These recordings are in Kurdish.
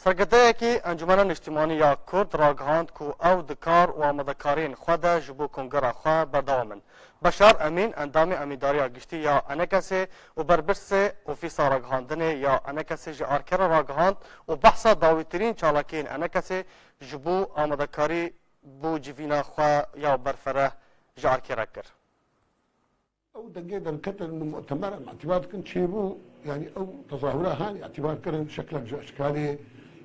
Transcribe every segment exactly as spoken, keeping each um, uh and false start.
Serkirdeyekî Encûmena Niştimanî ya Kurd ragihand ku ew di kar û amadekariyên xwe de ji bo kongera xwe berdewam in. Beşar Emîn, endamê Emîndariya Giştî ya Enekesê û berpirsê Ofîsa Ragihandinê ya Enekesê ji Arkerê ragihand û behsa dawîtirîn çalakiyên Enekesê ji bo amadekarî bo civîna xwe ya berfereh ji Arkerê kir. Ew dengê derketin min mutemer em îtibar dikin çêbû, yanî ew tezahura han îtibar kirin şeklek ji eşkalê,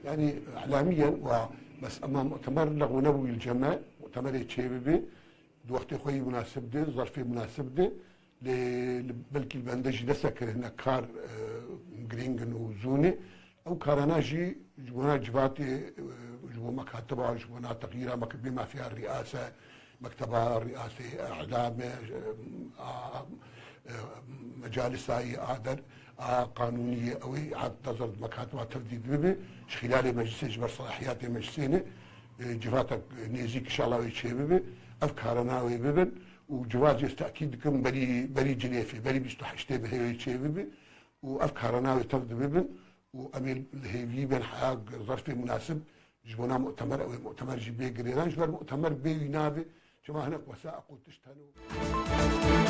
yanî îlamî yen wa, bes ema mutemer lexwe nebû wî li cem me, mutemerê çêbibe, di wextê xwe yî munasib de, zerfê munasib de, lê li, belkî li bende jî nesekir hinek kar e, girîng in û zû ne. Ew karana jî ji bona civatê, e, ji bo mekatiba, ji bona texyîra mek-, bê mafiya riyase, mekteba riyasê, îlamê, e, a, e, mecalisa yê ader, a qanûnî yê ew ê hat nazir di mekatiba tevdî bibe, ji xîlalê meclisê, ji ber selahiyatê meclisê ne, e, civatek nêzîk inşallah wê çêbibe, ev karana wê bibin û civat jê ez tekîd dikim berî, berî Cinêfê, berî bîst û heştê bi hêvê çêbibe û ev karana wê tev dibibin û em ê li hêvî bên heya zerfê munasib ji bona mutemer, ew ê mutemer jî bê girêdan, ji ber mutemer bê wî nabe, çima hinek wesaiq û tişt hene.